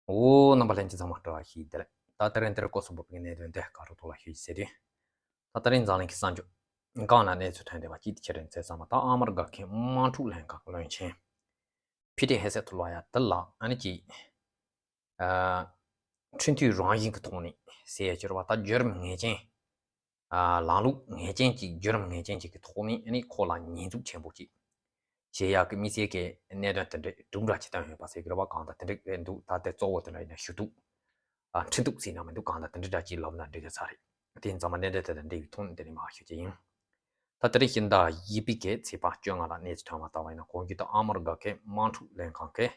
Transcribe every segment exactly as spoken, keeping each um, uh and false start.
འོ། རྣམ་པ་ལྷན་རྒྱས་ཚང་མ་བཀྲ་ཤིས་བདེ་ལེགས། ད་དེ་རིང་འདིར་སྐོར་གསུམ་པོ་པའི་གནད་དོན་དེ་ག་རུ་ཐོག་ལ་ཞུ་ཟེར་དུས། ད་དེ་རིང་འཛམ་གླིང་གི་གསར་འགྱུར་གང་ལ་གནས་ཚུལ་ཐོན་བསྡད་པ་གཅིག་དེ་ཅི་རེད་ཟེར་ཙམ་པ། ད་ཨ་མི་རི་ཀ་གི་དམག་འཁྲུག་ལྷན་ཁང་བློན་ཆེན་ཕི་ཏི་ཧེ་སེ་ཐུ་ལོ་ཡ་དེ་ལ་ཨ་ནི་ཅིག་ཨ། ཁྲིམས་མཐུན་རང་བཞིན་གྱི་ཐོག་ནས་ཟེར་ཡ་ཅིག་རེད་བ། ད་བརྒྱུད་རིམ་ངེས་ཅན། ཨ། ལམ་ལུགས་ངེས་ཅན་གྱི་བརྒྱུད་རིམ་ངེས་ཅན་ཅིག་གི་ཐོག་ནས་ཨ་ནི་ཁོ་ལ་ཉེས་འཛུགས་ཆེན་པོ་ཅིག་བྱེད་ཡག་གི་དམིགས་བསལ་གྱི་གནད་དོན་དེ་འདྲ་དྲུག་འདྲ་ཅིག་བཏོན་ཡོད་པ་ཟེར་གྱི་རེད་བ། གང་ལྟར་དེ་འདྲ་འདུག་ད་དེ་གཙོ་བོ་དེ་འདྲ་ཡིན་ན་ཞུ་གཏུག་ཨ། ཁྲིམས་གཏུག་ཟེར་ན་མི་འདུག་གང་ལྟར་དེ་འདྲ་འདྲ་ཅིག་ལབ་ན་འགྲིག་གི་ས་རེད། དེ་ཡིན་ཙང་མ་གནད་དོན་དེ་དང་འབྲེལ་བའི་ཐོག་ནས་དེ་རིང་མར་ཞུ་རྒྱུ་ཡིན། ད་དེ་རིང་ཕྱི་ཟླ་བཞི་པའི་གི་ཚེས་པ་བཅོ་ལྔ་ལ་གནས་ཚུལ་ཐོན་པ་ལ་ལྟ་བ་ཡིན་ན། གོང་རྒྱུད་དུ་ཨ་མི་རི་ཀ་གི་དམག་འཁྲུག་ལྷན་ཁང་གི་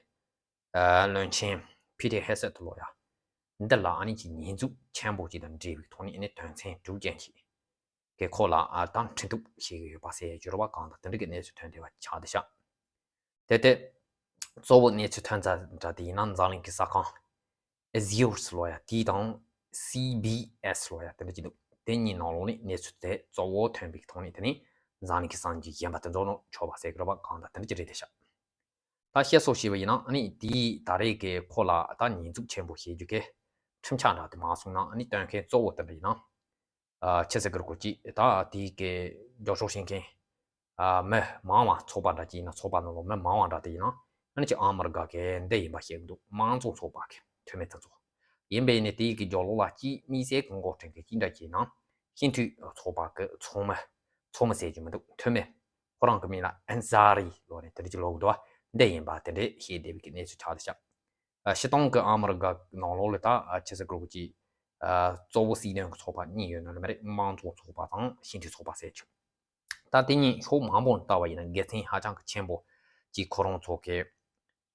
ཨ། བློན་ཆེན་ཕི་ཏི་ཧེ་སེ་ཐུ་ལོ་ཡ་འདི་ལ་ཨ་ནི་ཅིག་ཉེས་འཛུགས་ཆེན་པོ་ཅིག་དང་འབྲེལ་བའི་ཐོག་ནས་ཨ་ནི་དོན་ཚན་དྲུག་ཅན་ཅིག་གི་ཁོ་ལ་ཨ། ད་ཁྲིམས་གཏུག་བྱེད་ཀྱི་ཡོད་པ་ཟེར་གྱི་རེད་བ། གང་ལྟར་དེ་འདྲ་གི་གནས་ཚུལ་ཐོན་བསྡད་པ་ཆགས་བསྡད་ཤག་དེ་དེ་གཙོ་བོ་གནས་ཚུལ་ཐོན་ས་འདྲ་དེ་ཡིན་ན་འཛམ་གླིང་གི་གསར་ཁང་ཨེ་ཛི་ཡོར་སི་ལོ་ཡ་དེ་དང་སི་བི་ཨེ་སི་ལོ་ཡ་དེ་འདྲ་ཅིག་འདུག་དེ་གཉིས་ནང་ལོགས་ནས་གནས་ཚུལ་དེ་གཙོ་བོ་ཐོན་པའི་ཐོག་ནས་དེ་ནི་འཛམ་གླིང་གི་གསར་འགྱུར་གཞན་པ་དེ་ཚོ་ནང་ཆོག་པ་ཟེར་གྱི་རེད་བ། གང་ལྟར་དེ་འདྲ་ཅིག་རེད་བསྡད་ཤག་ད་བཤད་སྲོལ་བྱས་པ་ཡིན་ན་ཨ་ནི་དེའི་ད་རེས་ཀྱི་ཁོ་ལ་ད་ཉེས་འཛུགས་ཆེན་པོ་བྱེད་རྒྱུ་གི་ཁྲིམས་འཆར་འདྲ་དེ་མ་སོང་ན་ཨ་ནི་བཏོན་མཁན་གཙོ་བོ་དེ་འདྲ་ཡིན་ན། ཨ། ཆི་ཟེར་གི་རེད་གོ་ཅི། ད་དེའི་གི་རྒྱབ་སྐྱོར་བྱེད་མཁན་ཨ། མི་མང་བ་ཚོགས་པ་འདྲ་ཅིག་ཡིན་ན། ཚོགས་པ་ནང་ལོགས་མི་མང་བ་འདྲ་དེ་ཡིན་ན་ཨ་ནི་ཅིག་ཨ་མི་རི་ཀ་གི་འདི་ཡིན་པ་བཤད་གི་འདུག་དམངས་གཙོ་ཚོགས་པ་གི་འཐུས་མི་དེ་ཚོ་ཡིན་པས་ནི། དེའི་གི་རྒྱབ་ལོགས་ལ་ཅིག་དམིགས་བསལ་གི་འགོ་ཁྲིད་མཁན་ཅིག་འདྲ་ཅིག་ཡིན་ན་སྤྱི་འཐུས་ཚོགས་པ་གི་ཚོགས་མི། ཚོགས་མི་ཟེར་རྒྱུ་མི་འདུག་འཐུས་མི། ཁོ་རང་གི་མིང་ལ་ཨན་ཟ་རི་ལོ་ནས་དེ་འདྲ་ཅིག་ལབ་གི་འདུག་འདི་ཡིན་པ་དེ་འདྲས་བཤད་བསྡད་པའི་གི་གནས་ཚུལ་ཆགས་བསྡད་ཤག་ཨ། སྤྱིར་བཏང་གི་ཨ་མི་རི་ཀ་ནང་ལོགས་ལ་ད་ཨ། ཆི་ཟེར་གི་རེད་གོ་ཅི། ཨ། གཙོ་བོ་སྲིད་དོན་གི་ཚོགས་པ་གཉིས་ཡོད་ནོ་ལ་མ་རེད། དམངས་གཙོ་ཚོགས་པ་དང་སྤྱི་འཐུས་ཚོགས་པ་ཟེར་ཆོག་ད་དེ་གཉིས་ཕྱོགས་མང་པོ་ནས་ལྟ་བ་ཡིན་ན་དགེ་མཚན་ཧ་ཅང་གི་ཆེན་པོ་ཅིག་ཁོ་རང་ཚོ་གི་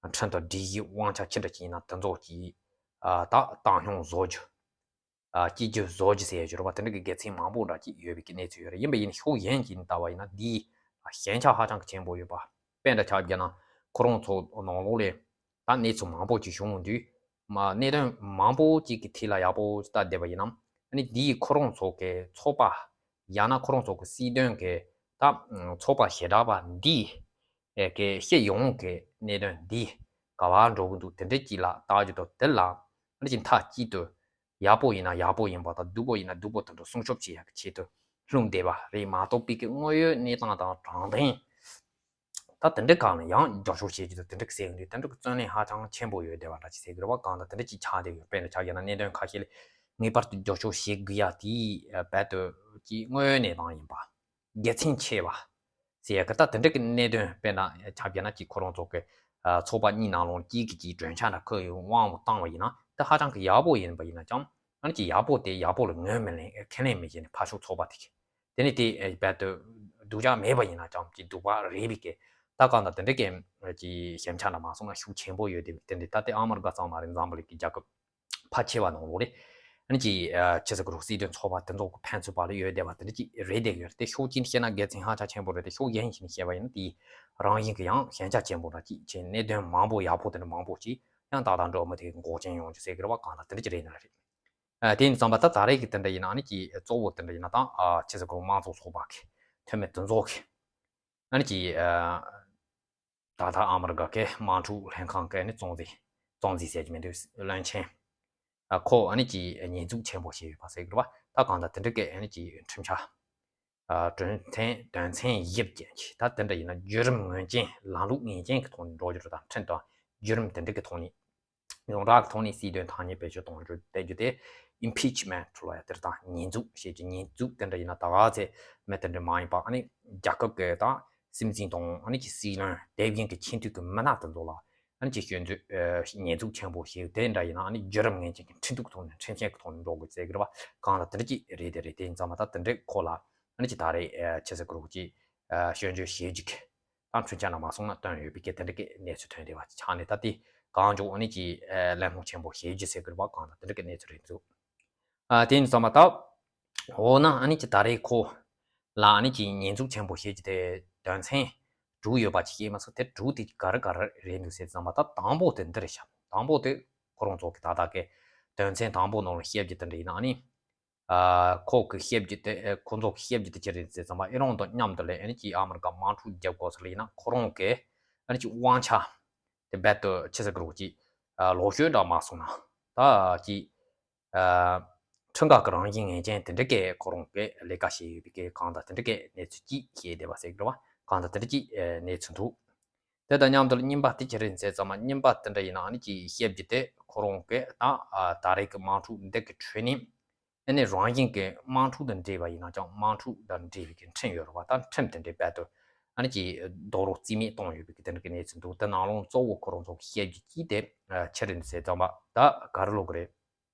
ཁྲིམས་དང་སྒྲིག་གཞི་དབང་ཆ་ཅི་འདྲ་ཅིག་ཡིན་ན་དེ་ཚོ་གི་ཨ། ད་བཏང་སྙོམས་བཟོ་རྒྱུ། ཨ། གཅིག་གྱུར་བཟོ་རྒྱུ་ཟེར་ཡ་ཅིག་རེད་བ། དེ་འདྲ་གི་དགེ་མཚན་མང་པོ་འདྲ་ཅིག་ཡོད་པའི་གི་གནས་ཚུལ་ཡོད་རེད། ཡིན་པ་ཡིན་ཕྱོགས་གཞན་ཅིག་ནས་ལྟ་བ་ཡིན་ན་འདིའི་ཞན་ཆ་ཧ་ཅང་གི་ཆེན་པོ་ཡོད་པ། དཔེ་འདྲ་ཆ་བཞག་ན་ཁོ་རང་ཚོ་ནང་ལོགས་ལ་ད་གནས་ཚུལ་མང་པོ་ཅིག་བྱུང་དུས་མ། གནད་དོན་མང་པོ་ཅིག་གི་ཐད་ལ་ཡག་པོ་ལྟ་བསྡད་པ་ཡིན་ན་ཨ་ནི་འདིའི་ཁོ་རང་ཚོ་གི་ཚོགས་པ། ཡང་ན་ཁོ་རང་ཚོ་གི་སྲིད་དོན་གི་ད་ཚོགས་པ་བྱེ་བྲག་པ་འདིས་ཨེ། གི་སྤྱི་ཡོངས་ཀྱི་གནད་དོན་འདི་ག་པར་འགྲོ་གི་འདུག་དེ་འདྲ་ཅིག་ལ་ལྟ་རྒྱུ་དང་། དེ་ལ་ཨ་ནི་ཅིག་མཐའ་གཅིག་ཏུ་ཡག་པོ་ཡིན་ན་ཡག་པོ་ཡིན་པ་དང་། སྡུག་པོ་ཡིན་ན་སྡུག་པོ་དེ་འདྲ་སྲུང་སྐྱོབ་བྱེད་ཡག་གི་ཆེད་དུ་ལྷུང་བསྡད་པ་རེད་མ་གཏོགས་པའི་གི་དངོས་ཡོད་གནས་སྟངས་དང་དྲང་བདེན། ད་དེ་འདྲ་གང་ལ་ཡང་རྒྱབ་སྐྱོར་བྱེད་རྒྱུ་དང་དེ་འདྲ་གི་ཟེར་གི་འདུག་དེ་འདྲ་གི་བརྩོན་ལེན་ཧ་ཅང་ཆེན་པོ་ཡོད་བསྡད་པ་འདྲ་ཅིག་ཟེར་གི་རེད་བ། གང་ལྟར་དེ་འདྲ་ཅིག་ཆགས་བསྡད་ཡོད། དཔེར་ན་ཆ་བཞག་ན་གནད་དོན་ཁ་ཤས་ལ་ངེས་པར་དུ་རྒྱབ་སྐྱོར་བྱེད་དགོས་ཡ་དེའི་རྦད་དེ་ཅིག་དངོས་ཡོད་གནས་སྟངས་ཡིན་པ། དགེ་མཚན་ཆེ་བ་ཟེར་ཡ་གི་ད་དེ་འདྲ་གི་གནད་དོན། དཔེར་ན་ཆ་བཞག་ན་ཅིག་ཁོ་རང་ཚོ་གི་ཨ། ཚོགས་པ་གཉིས་ནང་ལོགས་གཅིག་གིས་གཅིག་གྲོས་འཆར་འདྲ་ཁོ་ཡི་དབང་དུ་བཏང་བ་ཡིན་ན་དེ་ཧ་ཅང་གི་ཡག་པོ་ཡིན་པ་ཡིན་ན་ཀྱང་། ཨ་ནི་ཅིག་ཡག་པོ་དེ་ཡག་པོ་ལ་ངོས་མི་ལེན། ཁས་ལེན་མི་བྱེད་ནས་ཕར་ཕྱོགས་ཚོགས་པ་དེ་གི་དེ་ནི་དེ་རྦད་དེ་སྡུག་ཅག་མེད་པ་ཡིན་ན་ཀྱང་ཅིག་སྡུག་པ་རེད་པའི་གི། ད་གང་ལྟར་དེ་འདྲ་གི་ཅིག་ཞན་ཆ་འདྲ་མ་སོང་ན་ཤུགས་ཆེན་པོ་ཡོད་དེ། དེ་འདྲ་ད་དེ་ཨ་མི་རི་ཀ་ཙམ་མ་རེད། འཛམ་བུ་གླིང་གི་རྒྱལ་ཁབ་ཕལ་ཆེ་བ་ནང་ལོགས་ལ་ཨ་ནི་ཅིག་ཆི་ཟེར་གི་རེད། སྲིད་དོན་ཚོགས་པ་དེ་ཚོ་གི་ཕན་ཚུན་བར་ལ་ཡོད་བསྡད་པ་དེ་འདྲ་ཅིག་རེད་བསྡད་ཡོད་རེད། དེ་ཕྱོགས་གཅིག་ནས་བཤད་ན་དགེ་མཚན་ཧ་ཅང་ཆེན་པོ་རེད་དེ། ཕྱོགས་གཞན་ཞིག་ནས་བཤད་པ་ཡིན་ན་དེ་རང་བཞིན་གི་ཡང་ཞན་ཆ་ཆེན་པོ་འདྲ་ཅིག་བྱས། གནད་དོན་མང་པོ་ཡག་པོ་དེ་འདྲ་མང་པོ་ཅིག་ཡང་ཏག་ཏག་འགྲོ་མི་དེ་འགོག་རྐྱེན་ཡོང་རྒྱུ་ཟེར་གི་རེད་བ། གང་ལྟར་དེ་འདྲ་ཅིག་རེད་ནི་རེད། ཨ། དེ་ཡིན་ཙང་པ་ད་ད་རེས་ཀྱི་དེ་འདྲ་ཡིན་ན་ཨ་ནི་ཅིག་གཙོ་བོ་དེ་འདྲ་ཡིན་ན་ད་ཨ། ཆི་ཟེར་གི་རེད། དམངས་གཙོ་ཚོགས་པ་གི་འཐུས་མི་དེ་ཚོ་གི་ཨ་ནི་ཅིག་ཨ། ད་ལྟ་ཨ་མི་རི་ཀ་གི་དམག་འཁྲུག་ལྷན་ཁང་གི་ཨ་ནི་གཙོ་འཛིན། གཙོ་འཛིན་ཟེར་གྱི་མི་འདུག་བློན་ཆེན། ཨ། ཁོ་ཨ་ནི་ཅིག་ཉེས་འཛུགས་ཆེན་པོ་བྱས་ཡོད་པ་ཟེར་གི་རེད་བ། ད་གང་ལྟར་དེ་འདྲ་གི་ཨ་ནི་ཅིག་ཁྲིམས་འཆར། ཨ། དོན་ཚན། དོན་ཚན་བཞི་བཅས་ཀྱི་ད་དེ་འདྲ་ཡིན་ན་བརྒྱུད་རིམ་ངེས་ཅན། ལམ་ལུགས་ངེས་ཅན་གྱི་ཐོག་ནས་འགྲོ་རྒྱུ་རེད། ད་ཁྲིམས་དང་བརྒྱུད་རིམ་དེ་འདྲ་གི་ཐོག་ནས། ཡོངས་གྲགས་ཀྱི་ཐོག་ནས་སྲིད་དོན་ཐག་ཉེ་བེད་སྤྱོད་གཏོང་རྒྱུ་བལྟ་རྒྱུ་དེ་ཨིམ་པིཆ་མེན་ཊི་ལབ་ཡ་དེ་རེད། ད་ཉེས་འཛུགས་བྱེད་རྒྱུ། ཉེས་འཛུགས་དེ་འདྲ་ཡིན་ན་ད་ག་ཚད་མི་དེ་འདྲ་མ་ཡིན་པ་ཨ་ནི་རྒྱལ་ཁབ་ཀྱི་ད་སྲིད་འཛིན་དང་ཨ་ནི་ཀྱི་སྲིད་བློན་དེ་བཞིན་གྱི་ཆེས་མཐོའི་གི་མི་སྣ་དེ་ཚོ་ལ་ཨ་ནི་ཀྱི་སྐྱོན་འཛུགས། ཨ། ཉེས་འཛུགས་ཆེན་པོ་བྱེད་དེ་འདྲ་ཡིན་ན་ཨ་ནི་བརྒྱུད་རིམ་ངེས་ཅན་གྱི་ཁྲིམས་གཏུག་ཐོག་ནས། ཁྲིམས་ཆད་ཀྱི་ཐོག་ནས་འགྲོ་དགོས་ཟེར་གི་རེད་བ། གང་ལ་དེ་འདྲ་ཅིག་རེད། དེ་རེད། དེ་ཡིན་ཙང་མ་ད་དེ་འདྲ་ཁོ་ལ་ཨ་ནི་ཀྱི་ད་རེས་ཨ་ཆི་ཟེར་གི་རེད་གོ་ཅི། ཨ། སྐྱོན་བརྗོད་བྱེད་རྒྱུ་གི་ད་ཁྲིམས་འཆར་ནང་མ་སོང་ན་བཏོན་ཡོད་པའི་གི་དེ་འདྲ་གི་གནས་ཚུལ་ཐོན་བསྡད་པ་ཆགས་ནས། ད་དེ་གང་མགྱོགས་ཨ་ནི་ཅིག་ཨ། གླེང་སློང་ཆེན་པོ་བྱེད་རྒྱུ་ཟེར་གི་རེད་བ། གང་ལ་དེ་འདྲ་གི་གནས་ཚུལ་རེད་འདུག་ཨ། དེ་ཡིན་ཙང་མ་ད་འོ་ན་ཨ་ནི་ཅིག་ད་རེས་ཁོ་ལ་ཨ་ནི་ཅིག་ཉེས་འཛུགས་ཆེན་པོ་བྱེད་རྒྱུ་དེ་དོན་ཚན་དྲུག་ཡོད་པ་ཅིག་བཤད་མ་སོང་། དེ་དྲུག་དེ་ག་རེ་ག་རེ་རེད་འདུག་ཟེར་ཙང་མ་ད་དང་པོ་དེ་འདི་རེད་ཤག་དང་པོ་དེ་ཁོ་རང་ཚོ་གི་ད་ལྟ་གི་དོན་ཚན་དང་པོ་ནང་ལ་བཤད་རྒྱུ་དེ་འདྲ་ཡིན་ན་ཨ་ནི། ཨ། ཁོ་གི་བཤད་རྒྱུ་དེ། ཨ། ཁོ་ཚོ་གི་བཤད་རྒྱུ་དེ་ཅི་རེད་ཟེར་ཙང་མ་ཨི་རན་དང་མཉམ་དུ་ལ་ཨ་ནི་ཅིག་ཨ་མི་རི་ཀ་དམག་འཁྲུག་རྒྱག་དགོས་ཟེར་ལ་ཡིན་ན་ཁོ་རང་གི་ཨ་ནི་ཅིག་དབང་ཆ་དེ་རྦད་དེ་ཆི་ཟེར་གི་རེད་གོ་ཅི། ཨ་ལོག་ཤོས་འདྲ་མ་སོང་ན་ད་ཅིག་ཨ་ཁྲིམས་འགལ་གྱི་རང་བཞིན་ངེས་ཅན་དེ་འདྲ་གི་ཁོ་རང་གི་ལས་ཀ་བྱས་ཡོད་པའི་གི་གང་ལྟར་དེ་འདྲ་གི་གནས་ཚུལ་ཅིག་བཤད་བསྡད་པ་ཟེར་གི་རེད་བ། གང་ལྟར་དེ་འདྲ་ཅིག་ཨ་གནས་ཚུལ་འདུག་དེ་དང་མཉམ་དུ་རྙིང་པ་དེ་ཅི་རེད་ཟེར་ཙམ་པ། རྙིང་པ་དེ་འདྲ་ཡིན་ན་ཨ་ནི་ཅིག་བཤད་རྒྱུ་དེ་ཁོ་རང་གི་ད་ཨ་ད་རེས་ཀྱི་དམག་འཁྲུག་འདི་གི་ཁྲོད་ནས་ཨ་ནི་རང་བཞིན་གྱི་དམག་འཁྲུག་དང་འབྲེལ་བ་ཡིན་ན་ཀྱང་དམག་འཁྲུག་དང་འབྲེལ་བའི་གི་ཁྲིམས་ཡོད་རེད་བ། ད་ཁྲིམས་དེ་འདྲའི་རྦད་དེ་ཨ་ནི་ཅིག་རྡོག་རོལ་རྩིས་མེད་བཏང་ཡོད་པའི་གི་དེ་འདྲ་གི་གནས་ཚུལ་འདུག་དེ་ནང་ལོགས་གཙོ་བོ་ཁོ་རང་ཚོ་གི་བཤད་རྒྱུ་ཅིག་དེ་ཨ་ཅི་རེད་ཟེར་ཙམ་པ། ད་ག་རེ་ལབ་དགོས་རེད།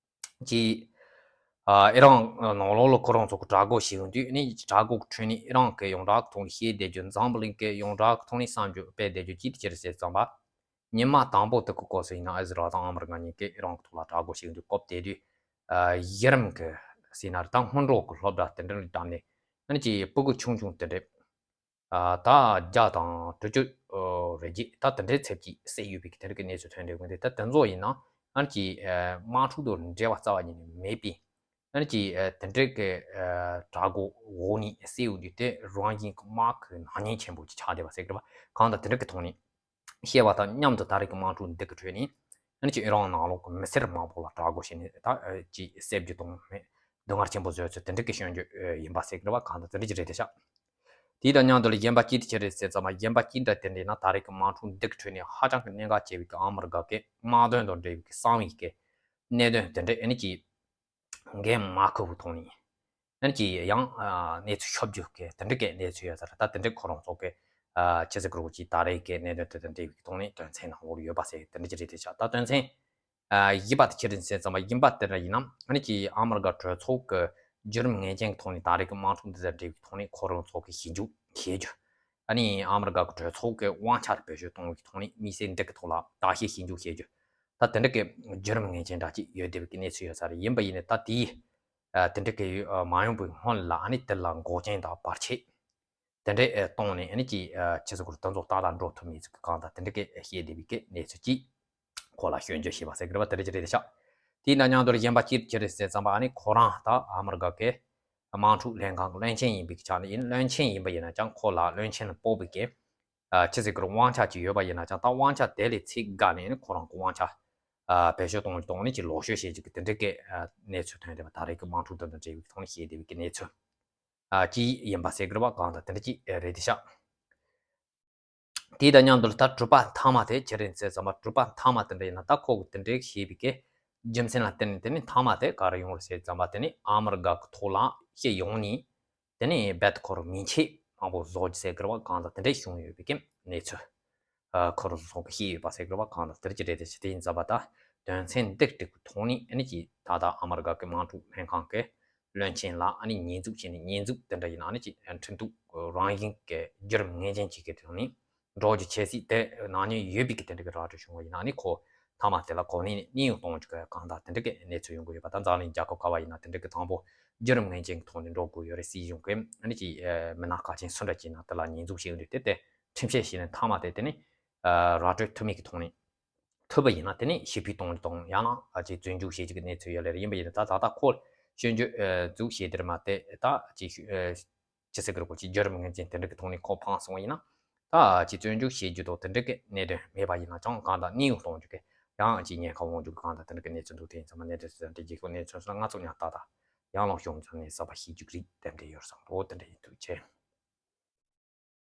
ཅིག་ཨ་ཨི་རན་ནང་ལོགས་ལ་ཁོ་རང་ཚོ་གི་དྲག་རྒོལ་བྱེད་ཡོང་དུས་ནི་དྲག་རྒོལ་གྱི་ཁྲོད་ནས་ཨི་རན་གྱི་ཡོངས་གྲགས་ཀྱི་ཐོག་ནས་བཤད་བསྡད་རྒྱུ། འཛམ་བུ་གླིང་གི་ཡོངས་གྲགས་ཀྱི་ཐོག་ནས་བསམ་རྒྱུ་སྤེལ་བསྡད་རྒྱུ་ཅིག་དེ་ཅི་རེད་ཟེར་ཙམ་པ། ཉི་མ་དང་པོ་དེ་གི་སྐབས་སུ་ཡིན་ན་ཨི་ཟི་རལ་དང་ཨ་མི་རི་ཀ་གཉིས་ཀས་ཨི་རན་གྱི་ཐོག་ལ་དྲག་རྒོལ་བྱེད་ཡོང་དུས་སྐབས་དེ་དུས་ཨ་གཞི་རིམ་གྱི་ཟེར་ན་རེད། ད་སྔོན་འགྲོ་གི་སློབ་གྲྭ་དེ་འདྲ་ལ་བཀྲམ་ནས་ཨ་ནི་ཅིག་ཕྲུ་གུ་ཆུང་ཆུང་དེ་འདྲས། ཨ་ད་བརྒྱ་དང་དྲུག་ཅུ་རེ་བརྒྱད་ད་དེ་འདྲའི་ཚབ་ཀྱིས་བསད་ཡོད་པའི་གི་དེ་འདྲ་གི་གནས་ཚུལ་ཐོན་བསྡད་ཡོད་འདུག་དེ་ད་དེ་ཚོ་ཡིན་ན་ཨ་ནི་ཅིག་ཨ་དམག་འཁྲུག་དང་འབྲེལ་བ་རྩ་བ་ཉིད་ནས་མེད་པའི་ཨ་ནི་ཅིག་ཨ་དེ་འདྲ་གི་ཨ་དྲག་རྒོལ་འོག་ནས་བསད་ཡོད་འདུག་དེ་རང་བཞིན་གྱི་དམག་གི་ནག་ཉེས་ཆེན་པོ་ཅིག་ཆགས་བསྡད་པ་ཟེར་གི་རེད་བ། གང་ལྟར་དེ་འདྲ་གི་ཐོག་ནས་བཤད་པ་དང་མཉམ་དུ་ད་རེས་ཀྱི་དམག་འཁྲུག་འདི་གི་ཁྲོད་ནས་ཨ་ནི་ཅིག་ཨི་རན་ནང་ལོགས་ཀྱི་མི་སེར་མང་པོ་ལ་དྲག་རྒོལ་བྱས་ནས་ད་ཨ་ཅིག་བསད་རྒྱུ་དང་མེད་སྡུག་བསྔལ་ཆེན་པོ་བཟོས་ཚུལ་དེ་འདྲ་གི་བྱུང་རྒྱུ་ཡིན་པ་ཟེར་གི་རེད་བ། གང་ལྟར་དེ་འདྲ་ཅིག་རེད་དེ་ཤག་དེའི་དང་མཉམ་དུ་ལ་གཞན་པ་ཅིག་དེ་ཅི་རེད་ཟེར་ཙམ་པ། གཞན་པ་ཅིག་འདྲ་དེ་འདྲ་ཡིན་ན་ད་རེས་ཀྱི་དམག་འཁྲུག་འདི་གི་ཁྲོད་ནས་ཧ་ཅང་གི་གནད་འགག་ཆེ་བའི་གི་ཨ་མི་རི་ཀ་གི་དམག་དོན་དང་འབྲེལ་བའི་གི་གསང་བའི་གི་གནད་དོན་དེ་འདྲ་ཨ་ནི་ཅིག་འགན་མ་འཁུར་བའི་ཐོག་ནས་ཨ་ནི་ཅིག་ཡང་ཨ་གནས་ཚུལ་ཤོབ་རྒྱུ་གི་དེ་འདྲ་གི་གནས་ཚུལ་ཡོད་ས་རེད། ད་དེ་འདྲ་ཁོ་རང་ཚོ་གི་ཨ་ཅི་ཟེར་དགོས་རེད། ཅིག་ད་རེས་ཀྱི་གནད་དོན་དེ་དང་འབྲེལ་བའི་ཐོག་ནས་དོན་ཚན་ནང་ལོགས་ཡོད་པ་ཟེར་དེ་འདྲ་ཅིག་རེད་དེ་ཤག་ད་དོན་ཚན་ཨ་བཞི་པ་དེ་ཅི་རེད་ཟེར་ཙམ་པ། བཞི་པ་དེ་འདྲ་ཡིན་ན་ཨ་ནི་ཅིག་ཨ་མི་རི་ཀ་གྲོས་ཚོགས་ཀྱི་བརྒྱུད་རིམ་ངེས་ཅན་གྱི་ཐོག་ནས་ད་རེས་ཀྱི་དམག་འཁྲུག་འདི་དང་འབྲེལ་བའི་ཐོག་ནས་ཁོ་རང་ཚོ་གི་ཞིབ་འཇུག་བྱེད་རྒྱུ། ཨ་ནི་ཨ་མི་རི་ཀ་གི་གྲོས་ཚོགས་ཀྱི་དབང་ཆ་བེད་སྤྱོད་གཏོང་བའི་ཐོག་ནས་དམིགས་བསལ་འདི་གི་ཐོག་ལ་བརྟག་དཔྱད་ཞིབ་འཇུག་བྱེད་རྒྱུ། ད་དེ་འདྲ་གི་བརྒྱུད་རིམ་ངེས་ཅན་འདྲ་ཅིག་ཡོད་བསྡད་པའི་གནས་ཚུལ་ཡོད་ས་རེད། ཡིན་པ་ཡིན་ནའི་ད་དེའི་ཨ་དེ་འདྲ་གི་ཡོད་ཨ་མ་ཡོང་བའི་སྔོན་ལ་ཨ་ནི་དེ་ལ་འགོག་རྐྱེན་དང་བར་ཆད་དེ་འདྲ་ཨ་གཏོང་ནས་ཨ་ནི་ཅིག་ཨ་ཅི་ཟེར་དགོས་རེད། དེ་ཚོ་ཏག་ཏག་འགྲོ་ཐུབ་མེད་ཚུལ་གྱི་གང་ལྟར་དེ་འདྲ་གི་བཤད་བསྡད་པའི་གི་གནས་ཚུལ་ཅིག་ཁོ་ལ་སྐྱོན་བརྗོད་བྱས་པ་ཟེར་གི་རེད་བ། དེ་འདྲ་ཅིག་རེད་དེ་ཤག་དེའི་ནང་མཉམ་དུ་ལ་གཞན་པ་ཅིག་ཅི་རེད་ཟེར་ཙམ་པ། ཨ་ནི་ཁོ་རང་ད་ཨ་མི་རི་ཀ་གི་དམག་འཁྲུག་ལྷན་ཁང་གི་བློན་ཆེན་ཡིན་པའི་ཆ་ནས་ཡིན། བློན་ཆེན་ཡིན་པ་ཡིན་ན་ཀྱང་ཁོ་ལ་བློན་ཆེན་ལ་ཕོག་པའི་གི་ཨ་ཅི་ཟེར་དགོས་རེད། དབང་ཆ་ཅིག་ཡོད་པ་ཡིན་ན་ཀྱང་ད་དབང་ཆ་དེ་ལས་ཚད་བརྒལ་ནས་ཨ་ནི་ཁོ་རང་གི་དབང་ཆ་ཨ་བེད་སྤྱོད་གཏོང་གཏོང་ནས་ཅིག་ལོག་སྤྱོད་བྱེད་ཅིག་གི་དེ་འདྲ་གི་ཨ་གནས་ཚུལ་ཐོན་བསྡད་པ། ད་རེས་ཀྱི་དམག་འཁྲུག་དེ་དང་འབྲེལ་བའི་ཐོག་ནས་བཤད་བསྡད་པའི་གི་གནས་ཚུལ་ཨ་ཅིག་ཡིན་པ་ཟེར་གི་རེད་བ། གང་ལྟར་དེ་འདྲ་ཅིག་རེད་དེ་ཤག་དེ་དང་མཉམ་དུ་ལ་ད་གྲུབ་པ་མཐའ་མ་དེ་ཅི་རེད་ཟེར་ཙམ་པ། གྲུབ་པ་མཐའ་མ་དེ་འདྲ་ཡིན་ན་ད་ཁོ་གི་དེ་འདྲའི་ཞེས་པའི་གི་རྒྱུ་མཚན་ལ་བརྟེན་ནས་དེ་ནི་མཐའ་མ་དེ་ག་རེ་ཡོང་རེད་ཟེར་ཙམ་པ། དེ་ནི་ཨ་མི་རི་ཀ་གི་ཐོག་ལ་སྤྱི་ཡོངས་ནས་དེ་ནི་རྦད་ཁོ་རང་མིང་ཆད་མང་པོ་བཟོ་རྒྱུ་ཟེར་གི་རེད་བ། གང་ལྟར་དེ་འདྲ་བྱུང་ཡོད་པའི་གི་གནས་ཚུལ་ཨ་ཁོ་རང་ཚོ་གི་ཤེས་ཡོད་པ་ཟེར་གི་རེད་བ། གང་ལྟར་དེ་འདྲ་ཅིག་རེད་དེ་ཤག་དེ་ཡིན་ཙམ་པ་ད་དོན་ཚན་འདི་འགྲིག་གི་ཐོག་ནས་ཨ་ནི་ཅིག་ད་ལྟ་ཨ་མི་རི་ཀ་གི་དམག་འཁྲུག་ལྷན་ཁང་གི་བློན་ཆེན་ལ་ཨ་ནི་ཉེས་འཛུགས་བྱས་ནས། ཉེས་འཛུགས་དེ་འདྲ་ཡིན་ན་ཨ་ནི་ཅིག་ཁྲིམས་གཏུག་རང་བཞིན་གྱི་བརྒྱུད་རིམ་ངེས་ཅན་ཅིག་གི་ཐོག་ནས་འགྲོ་རྒྱུ་བྱེད་སྲིད། དེ་ནག་ཉེས་ཡོད་པའི་གི་དེ་འདྲ་གི་ར་སྤྲོད་བྱུང་བ་ཡིན་ན་ཨ་ནི་ཁོ་མཐའ་མ་དེ་ལ་གོ་གནས་ནས་གནས་དབྱུང་གཏོང་རྒྱུ་གི་གང་ལྟར་དེ་འདྲ་གི་གནས་ཚུལ་ཡོང་གི་ཡོད་པ། ད་འཛམ་གླིང་རྒྱལ་ཁབ་ག་བ་ཡིན་ན་དེ་འདྲ་གི་དང་པོ་བརྒྱུད་རིམ་ངེས་ཅན་གྱི་ཐོག་ནས་འགྲོ་དགོས་ཡོད་རེད། སྲིད་གཞུང་གི་ཨ་ནི་ཅིག་མི་སྣ་ཁག་ཅན་སུ་འདྲ་ཅིག་ཡིན་ན་དེ་ལ་ཉེས་འཛུགས་བྱེད་ཀྱི་འདུག་དེ་དེ་ཁྲིམས་བཤེར་བྱས་ནས་མཐའ་མ་དེ་དེ་ནི་ར་སྤྲོད་ཐུབ་མེད་ཀྱི་ཐོག་ནས། ཐུབ་པ་ཡིན་ན་དེ་ནི་ཞི་བདེ་གཏོང་རྒྱུ་དང་ཡང་ན་ཨ་ཅིག་བཙོན་འཇུག་བྱེད་རྒྱུ་གི་གནས་ཚུལ་ཡོད་ལེ་རེད། ཡིན་པ་ཡིན་ན་ད་ད་ལྟ་ཁོ་སྐྱོན་བརྗོད་ཨ་འཛུགས་བྱས་དེར་མ་བལྟས་ད་ཅིག་ཨ་ཅི་ཟེར་གི་རེད། ཁོ་ཅིག་བརྒྱུད་རིམ་ངེས་ཅན་དེ་འདྲ་གི་ཐོག་ནས་ཁོ་འཕངས་སོང་བ་ཡིན་ན་ད་ཅིག་བཙོན་འཇུག་བྱེད་རྒྱུ་དང་དེ་འདྲ་གི་གནད་དོན་མེད་པ་ཡིན་ན་ཀྱང་གང་ལྟར་གནས་དབྱུང་གཏོང་རྒྱུ་གི་ཡང་ཅིག་ཉེན་ཁ་འོང་རྒྱུ་གི་གང་ལྟར་དེ་འདྲ་གི་གནས་ཚུལ་འདུག་དེ་ཡིན་ཙང་མ་གནད་དོན་དེ་ཚོ་ལ་ང་ཚོ་ཉག་ཏག་ཏག་ཡང་ལོག་ཤོམ་ཚོ་ནས་གསར་པ་ཤེས་རྒྱུ་གི་རིགས་དེ་འདྲ་ཡོད་བསམ་འདུག་དེ་འདྲ་ཡིན་འདུག་ཅེས།